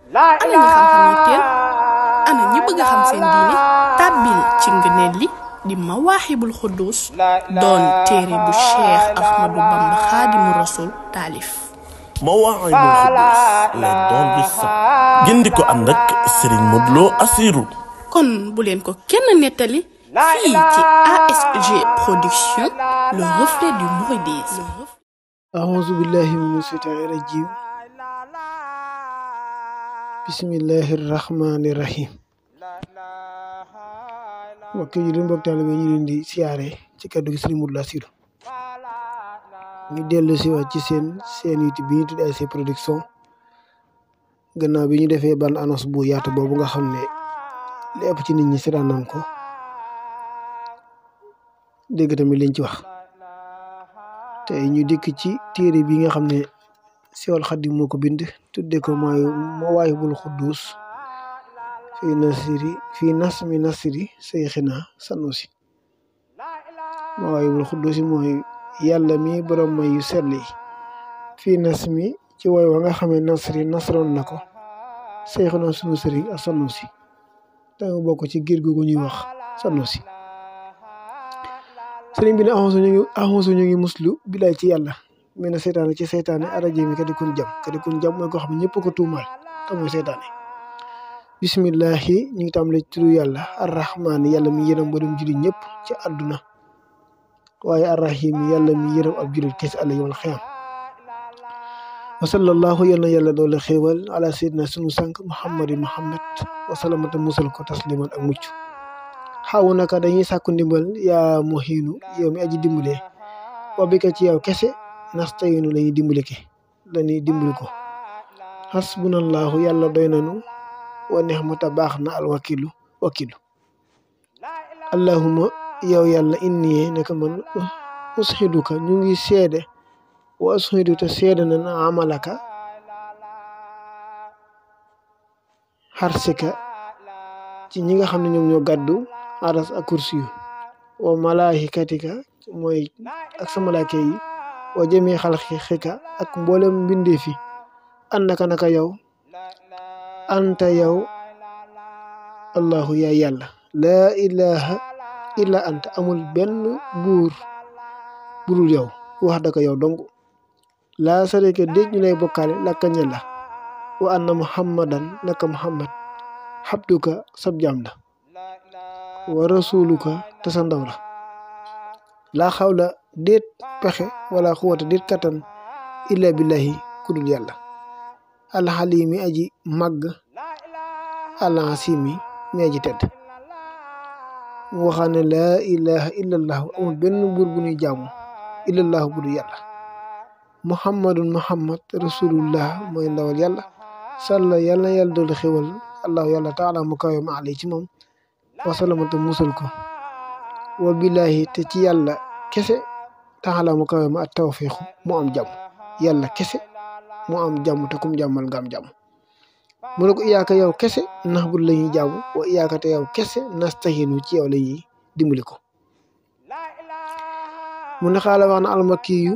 ana ñi xam-xam yi teel ana ñi bëgg a xam seen diine tàbbil ci ngëneel li di Mawahibul Quddus doon téere bu Cheikh Ahmadou Bamba Xaadimu Rasul taalif. Mawahibul Quddus les dons du sang gindi ko ànd ak Serigne Modou Lo Assirou. kon bu leen ko kenn nettali fii ci ASG Production, le reflet du mouridisme. A'uuzu billahi mina shaytaani rajiim. Bismillahi rahmaani rahim. mbokk yi di mbokk taalibe ñu leen di siyaare ci kaddu gi Serigne Modou Lo Assirou ñu dellu si waat ci seen YouTube bi ñu tudd ASG Production gannaaw bi ñu defee bande annonce bu yaatu boobu nga xam ne li ëpp ci nit ñi seetaan nañ ko dégg tamit liñ ci wax tey ñu dikk ci téere bi nga xam ne Seexul Xadiim moo ko bind tudde ko mooy Mawahibul Quddus fi nasmi nasri Seyxina Sanusi. Mawahibul Quddus mooy yàlla mi borom may yu sell yi fii nasmi ci woy wa nga xam ne nasroon na ko Seyxina sunu sëriñ ak Sanusi te nga bokk ci giir gu ñuy wax Sanusi. sëriñ bi ne axusu ñu ngi muslu bilaay ci yàlla mel na seytaane ci seytaane araje mi kadi kun jam mooy koo xam ne ñëpp ko tuumaal te mooy seytaane. bismillahi ñu ngi tàmbalee ci turu yàlla arrahmaani yàlla mi yërëm ba dem jullit ñëpp ci àdduna waaye arrahim yàlla mi yërëm ab jullit kese àlla yawmal xiyaam. wa sallallahu yal na yàlla doole xéewal ala sayyidina sunu sànq muhammad wa salamata musal ko tasliman ak mucc. xawu naka dañuy sàkku ndimbal yaa muhiinu yow mi aji dimbale wa bi ka ci yow kese nastayinu lañuy dimbali ko. hasbunallahu yàlla doy nanu wa nixmata baax na al wakilu allahumma yow yàlla inni naka man usxiduka ñu ngi seede wa usxidu te seede na na amalaka xarsika ci ñi nga xam ne ñoom ñoo gàddu aras ak kursi yu wa malaahikatika mooy ak sa malaaka yi wa jami xalqika ak mboolem mbindee fi annaka naka yow anta yow allahu yaa yàlla laa ilaha illa anta amul benn buur burul yow wax daka yow dong laa sarika déej ñu lay bokkaale lakka ñe la wa anna muhammadan naka muhammad xabduka sab jaam la wa rasuluka te sa ndaw la laa xawla déet pexe wala xuwata déet kattan illa billahi kudul yàlla alxalimi aji màgg alasimi mi aji tedd mu waxaan ne laa ilaha illallahu amul benn buur bu ñuy jaamu illallahu bu dul yàlla muhammad rasulullah mooy ndawal yàlla salla yàlla na yàlla doolu xéwal allahu yàlla taala mu kawe ma alay ci moom wasalamata musal ko wa billahi te ci yàlla kese taala mu kawe ma at tawfiixu mu am jàmm yàlla kese mu am jàmm te kum jàmmal nga am jàmm. mu ne ko iyaaka yow kese nax bul la ñuy jaamu wa iyaaka te yow kese nastahinu ci yow la ñuy dimbali ko. mu ne xaala wax na almakiyu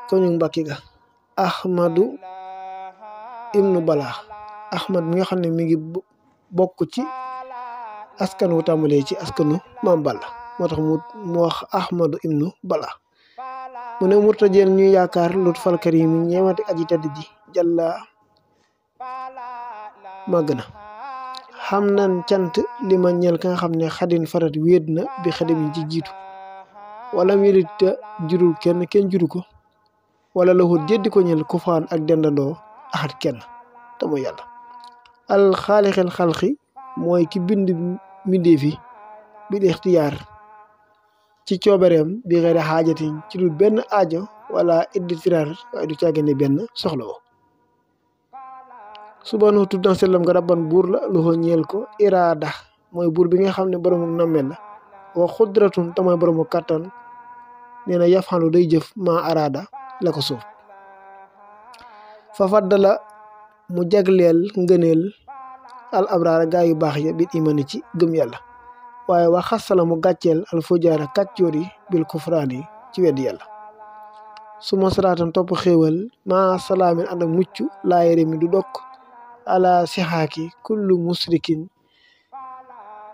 ko ñu mbakki ga ahmadu ibnu bala ahmad mi nga xam ne mi ngi bokk ci askan wu tàmbalee ci askanu maam Balla moo tax mu wax ahmadu ibnu bala mu ne murtajeen ñuy yaakaar lut fal karim ñeewante aji tedd ji jàlla màgg na xam nan cant li ma ñeel ka nga xam ne xadin farat wéet na bi xadim yi ci jiitu wala mu yëlit te jurul kenn juru ko wala la xut jeddi ko ñeel kufaan ak dendandoo axat kenn te mooy yàlla alxaalixel xalxi mooy ki bind mbindeef yi bil ixtiyaar ci coobareem bi xëy na xaajatin ci dul benn aajo wala iddi firaar waaye du caagane benn soxla woo subhaanahu tudd na sellam nga rabban buur la lu ñeel ko iraada mooy buur bi nga xam ne boroomu nammel la wa xudratun te mooy boroomu kàttan nee na yafalu day jëf ma araada la ko soob fa faddala mu jagleel ngëneel al abraara gaa yu baax ya bil imani ci gëm yàlla waaye wa xasala mu gàcceel al fujaara kàccoor yi bil kufraan yi ci weddi yàlla su ma salaatan topp xéewal ma salaamin ànd ak mucc laa yére mi du dokk ala sixaaki kullu musrikin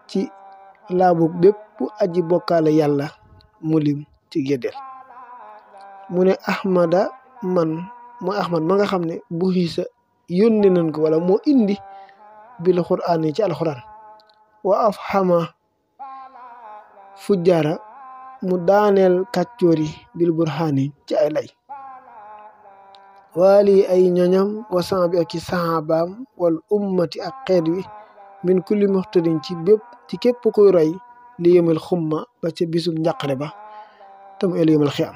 ci laabug bépp aji bokkaale yàlla mulim ci géddeel mu ne ahmada man mooy ahmad ma nga xam ne bu xiisa yónni nañ ko wala moo indi bil qur'aan yi ci alxuraan wa afhama fujjaara mu daaneel kàccoor yi bil burhaani ci ay lay waali ay ñoñam wa saabi ak ci sahabaam wal ummati ak xeet wi min kulli muxtadin ci képp koy roy li yëmal xumma ba ca bisum njàqare ba tam elu yëmal xiyam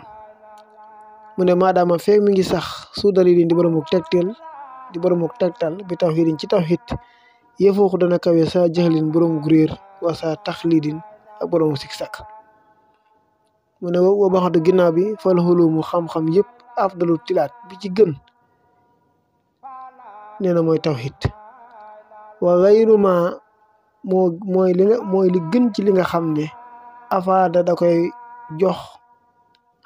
mu ne maadaama feeg mi ngi sax su dalilin di boromuk tegtal bi tawhidin ci tawhid yëfooxu dana kawe sa jaxlin boromuk réer wa sa taxlidin ak boromuk sik sak mu ne wa baxatu ginnaaw bi fal xulumu xam-xam yëpp afdalu tilaat bi ci gën nee na mooy tawhid wa gayru ma mooy li gën ci li nga xam ne afaada da koy jox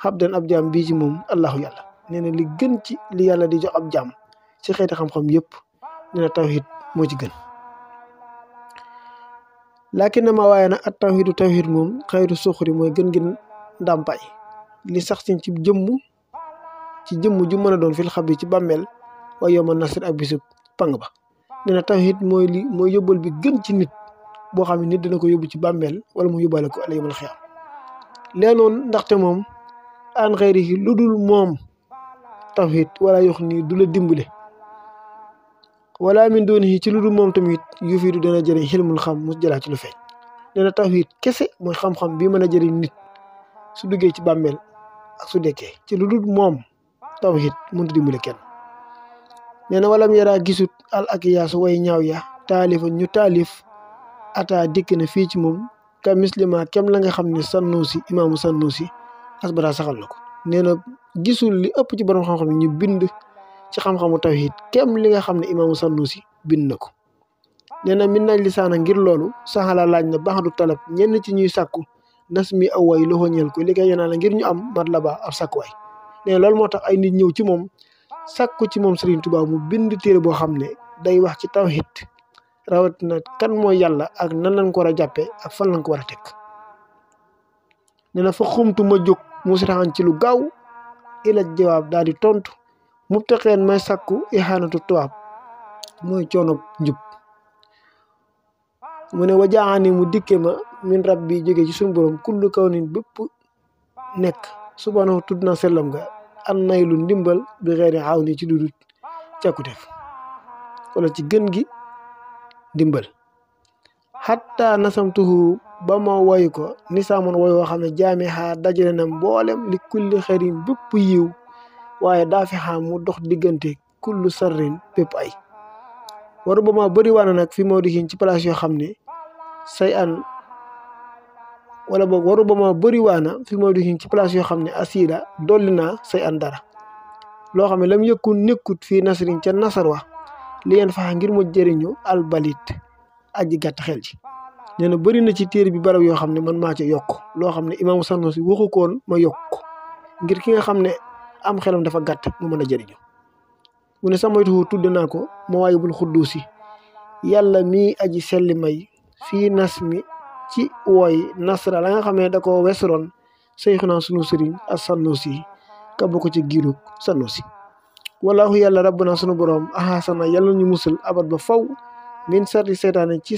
xabdan ab jaam bii ci moom allahu yàlla nee na li gën ci li yàlla di jox ab jaam ci xeeti xam-xam yëpp nee na tawhid moo ci gën laakin na ma waaye nag at tawhid moom xayru suxri mooy gën gi ndàmpaay li sax ci jëmm ju mën a doon fil xabri ci bàmmeel waaye yow ma nasir ak bisub pang ba nee na tawhid mooy yóbbal bi gën ci nit boo xam ne nit dina ko yóbbu ci bàmmeel wala mu yóbbaale ko yawmal xiyaam leenoon ndaxte moom an xayrihi lu dul moom tawhid wala yox nii du la dimbale wala min doonihi ci lu dul moom tamit yu fi du dana jëriñ xilmul xam mus jëlaat ci lu feeñ nee na tawhid kese mooy xam-xam bi mën a jëriñ nit su duggee ci bàmmeel ak su dekkee ci lu dul moom tawhid mënut dimbale kenn nee na walam yaraa gisut al ak yaasu way ñaaw ya taalifa ñu taalif ata dikk na fii ci moom ka muslima kem la nga xam ne Sannusi imaamu Sannusi asbara saxal na ko nee na gisul li ëpp ci borom xam-xam ñu bind ci xam-xamu tawhid kem li nga xam ne imaamu Sannusi bind na ko nee na min nañ lisaana ngir loolu saxala laaj na baxadu talab ñenn ci ñuy sàkku nas mi aw way loxo ñeel ko li koy yenaa la ngir ñu am mat la ba ab sàkkuwaay nee na loolu moo tax ay nit ñëw ci moom sàkku ci moom Serigne Touba mu bind téere boo xam ne day wax ci tawhid rawatina kan mooy yàlla ak nan lañ ko war a jàppee ak fan lañ ko war a teg nee na fa xumtu ma jóg musraxan ci lu gaaw ila jawaab daal di tontu mubtaqeen may sàkku ixaanatu tuwaab mooy coono njub mu ne wajaani mu dikke ma min rab bi jóge ci suñu borom kullu kaw nin bépp nekk subhanahu tudd na sellam nga an nay lu ndimbal bi xeeri xaaw ni ci dudut càkkuteef wala ci gën gi dimbal xatta nasamtuhu ba ma woy ko ni saamoon woy woo xam ne jaami xaa dajale na mboolem li kulli xerin bépp yiw waaye daa fi xaam mu dox diggante kullu sarrin bépp ay waru ba ma bëri waana nag fi moo dixiin ci place yoo xam ne say an wala boog waru ba ma bëri waana fi moo dixiin ci place yoo xam ne asiida dolli naa say an dara loo xam ne lam yëkku nekkut fii nasrin ca nasar wa li yeen faxa ngir mu jëriñu albalit aji gàtt xel ji nee na bëri na ci téere bi barab yoo xam ne man maa ca yokk loo xam ne imaamu Sanusi waxu koon ma yokk ngir ki nga xam ne am xelam dafa gàtt mu mën a jëriñu mu ne samaytuhu tudd naa ko Mawaahibul Xudduusi yàlla mii aji selli may fii nas mi ci wooy nasra la nga xam ne da ko wesroon seyxunaa sunu sëriñ as Sanusi ka bokk ci giirug Sanusi wallahu yàlla rabbuna sunu borom ahasana yàlla ñu musal abat ba faw min sarri seytaane ci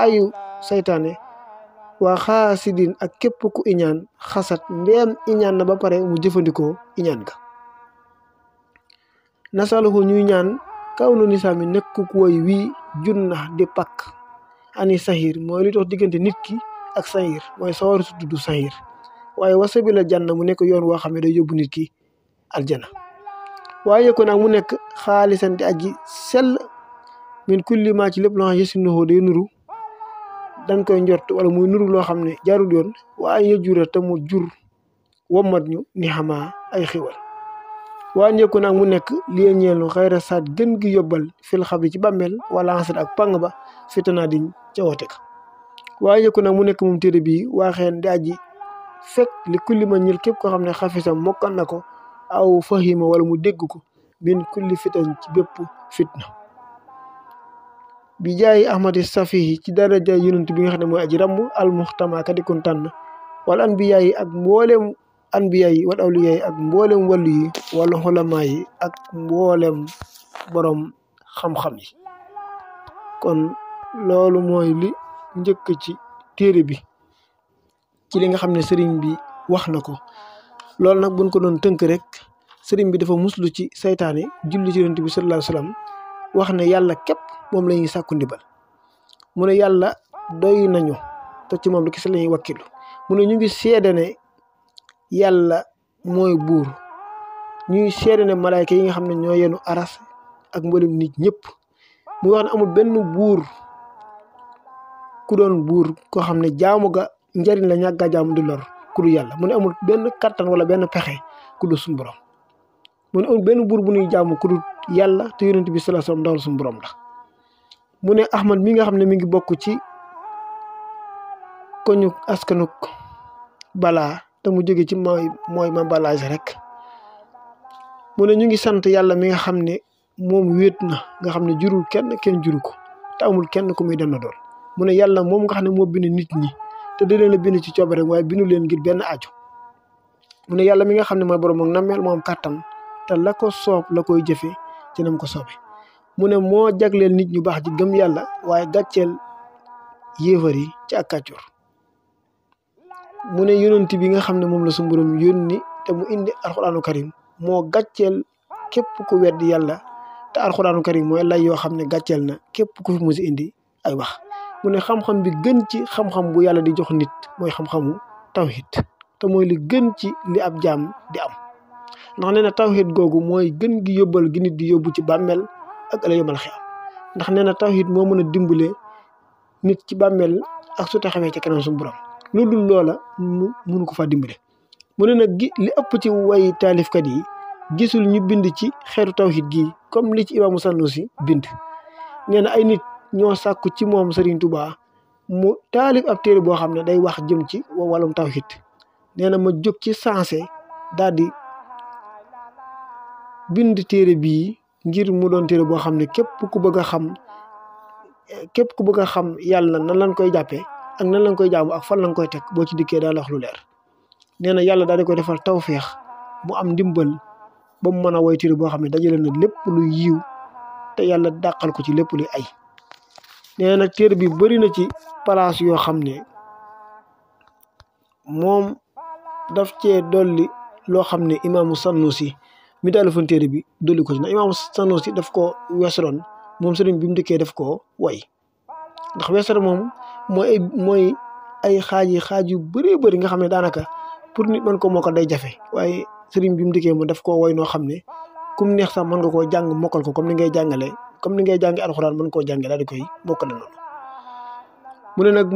ayu seytaane waa xaasidin ak képp ku iñaan xasat ndeem iñaan na ba pare mu jëfandikoo iñaan ga nasaluhu ñuy ñaan kaw nu nisaami nekkuk woy wii junna di pakk ani sahir mooy li dox diggante nit ki ak sahir mooy sawar su tudd sahir waaye wasabila janna mu nekk yoon woo xam ne day yóbbu nit ki aljana waaye ko nag mu nekk xaalisan di aji sell min kulli maa ci lépp loo xam yasinuhu day nuru dañ koy njort wala muy nuru loo xam ne jaarul yoon waaye yëjura te mu jur wommat ñu ni xamaa ay xiwal waa ñëkku nag mu nekk li ñeelu xayra saat gën gi yóbbal fil xabri ci bàmmeel wala ansat ak pang ba fitanaa diñ ca woote ka waaye ñëkku nag mu nekk moom téere bii waaxeen di aji fekk li kulli ma ñil képp koo xam ne xafisam mokkan na ko aw fahima wala mu dégg ko min kulli fitan ci bépp fitna bi jaayi ahmadi safihi ci daraja yonent bi nga xam ne mooy aji ramm al muxtama ka di kon tànn wala anbiya yi ak mboolem anbiya yi wal awliya yi ak mboolem wàllu yi wala xulamaa yi ak mboolem borom xam-xam yi. kon loolu mooy li njëkk ci téere bi ci li nga xam ne sëriñ bi wax na ko. loolu nag buñ ko doon tënk rek sëriñ bi dafa muslu ci saytaane julli ci yonent bi sallallahu alayhi wasallam wax ne yàlla képp moom la ñuy sàkku ndimbal. mu ne yàlla doy nañu te ci moom la kese la ñuy wakkilu. mu ne ñu ngi seede ne yàlla mooy buur ñuy seede ne malaayka yi nga xam ne ñoo yenu aras ak mboolem nit ñëpp. mu wax ne amul benn buur ku doon buur koo xam ne jaamu ga njariñ la ñàkk a jaamu di lor ku du yàlla. mu ne amul benn kattan wala benn pexe ku du suñu borom. mu ne amul benn buur bu ñuy jaamu ku du yàlla te yonent bi sallallahu alayhi wasallam dawal suñu borom la. mu ne Ahmad mi nga xam ne mi ngi bokk ci koñu askanuk balaa te mu jóge ci mooy ma balage rek. mu ne ñu ngi sant yàlla mi nga xam ne moom wéet na nga xam ne jurul kenn juru ko te amul kenn ku muy dem na doon. mu ne yàlla moom nga xam ne moo bind nit ñi te da leen a bind ci coobare waaye bindu leen ngir benn aju. mu ne yàlla mi nga xam ne mooy borom ak nammeel moo am kàttan te la ko soob la koy jëfe ci nam ko soobe. mu ne moo jagleel nit ñu baax ji gëm yàlla waaye gàcceel yéefar yi ci ak kàccoor. mu ne yonent bi nga xam ne moom la suñu borom yónni te mu indi alxuraanu karim moo gàcceel képp ku weddi yàlla te alxuraanu karim mooy lay yoo xam ne gàcceel na képp ku fi musi indi ay wax. mu ne xam-xam bi gën ci xam-xam bu yàlla di jox nit mooy xam-xamu tawhid te mooy li gën ci li ab jaam di am. ndax nee na tawhid googu mooy gën gi yóbbal gi nit di yóbbu ci bàmmeel ak ëllëg yomal xiyaam. ndax nee na tawhid moo mën a dimbale nit ci bàmmeel ak su taxawee ci kanam suñu borom. lu dul loola mënu ko faa dimbale. mu ne nag li ëpp ci way taalifkat yi gisul ñu bind ci xeetu tawhid gi comme li ci imaamu Sanusi bind. nee na ay nit ñoo sàkku ci moom Serigne Touba mu taalif ab téere boo xam ne day wax jëm ci wàllum tawhid. nee na ma jóg ci sensé daal di bind téere bii ngir mu doon téere boo xam ne képp ku bëgg a xam yàlla nan lañ koy jàppee ak nan lañ koy jaamu ak fan lañ koy teg boo ci dikkee daal wax lu leer. nee na yàlla daal di koy defal tawféex mu am ndimbal ba mu mën a woy téere boo xam ne dajale na lépp lu yiw te yàlla dàqal ko ci lépp luy ay. nee na téere bi bëri na ci place yoo xam ne moom daf cee dolli loo xam ne imaamu Sanusi mi taalifoon téere bi dolli ko ci ndax imaamu Sanusi daf ko weesaroon moom sëriñ bi mu dikkee daf ko way. ndax weesar moom mooy ay xaaj yu bëri nga xam ne daanaka pour nit mën ko mokkal day jafe waaye sëriñ bi mu dikkee mu daf koo woy noo xam ne kum neex sax mën nga koo jàng mokkal ko comme ni ngay jàngalee comme ni ngay jàngi alxuraan mën koo jàngee daal di koy mokkale noonu. mu ne nag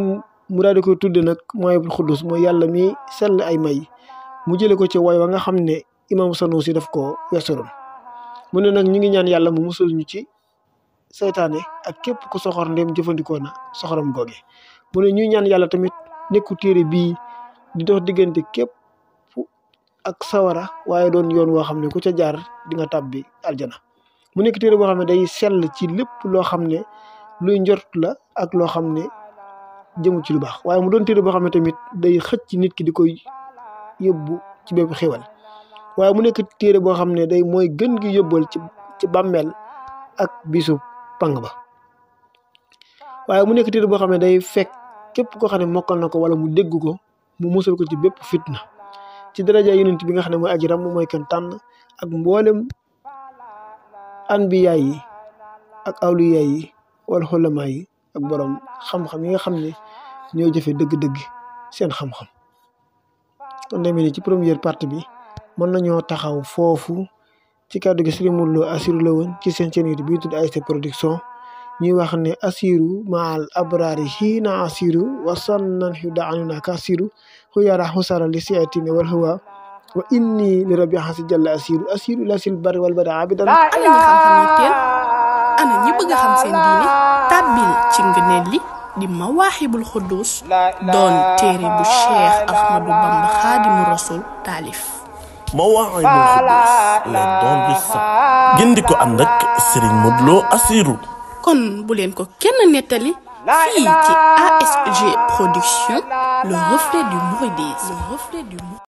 mu daal di koy tudde nag Mawaahibul Quddus mooy yàlla mi sell ay may mu jële ko ci woy wa nga xam ne imam Sanusi daf ko weesaroon. mu ne nag ñu ngi ñaan yàlla mu musul ñu ci seytaane ak képp ku soxor ndem jëfandikoo na soxoram googe. mu ne ñuy ñaan yàlla tamit nekku téere bii di dox diggante képp ak sawara waaye doon yoon woo xam ne ku ca jaar di nga tàbbi aljana. mu nekk téere boo xam ne day sell ci lépp loo xam ne luy njort la ak loo xam ne jëmu ci lu baax waaye mu doon téere boo xam ne tamit day xëcc nit ki di koy yóbbu ci bépp xéwal. waaye mu nekk téere boo xam ne day mooy gën gi yóbbal ci bàmmeel ak bisu pang ba. waaye mu nekk téere boo xam ne day fekk képp koo xam ne mokkal na ko wala mu dégg ko mu musal ko ci bépp fitna ci daraja yonent bi nga xam ne mooy aji ram mooy kan tànn ak mboolem anbiya yi ak awliya yi wal xulama yi ak borom xam-xam yi nga xam ne ñoo jëfe dëgg-dëgg seen xam-xam. kon demee ni ci première partie bi mën nañoo taxaw foofu ci kàddu gi Serigne Modou Lo Assirou la woon ci seen chaîne bi tudd AST Production ñuy wax ne Assirou maal abrari hiina Assirou wasannan huda anuna ka Assirou xuyara xusara li siatine wal huwa wa inni li rabbi xasi jalla Assirou la sil bari wal bada abidan. ana ñi xam-xam yi teel ana ñi bëgg a xam seen diine tàbbil ci ngëneel li di Mawaahibul Quddus doon téere bu Cheikh Ahmadou Bamba Xaadimu Rasul taalif. Mawaahibul Quddus les dons du sang gindi ko ànd ak Serigne Modou Lo Assirou kon bu leen ko kenn nettali fii ci ASG Production, le reflet du mouridisme.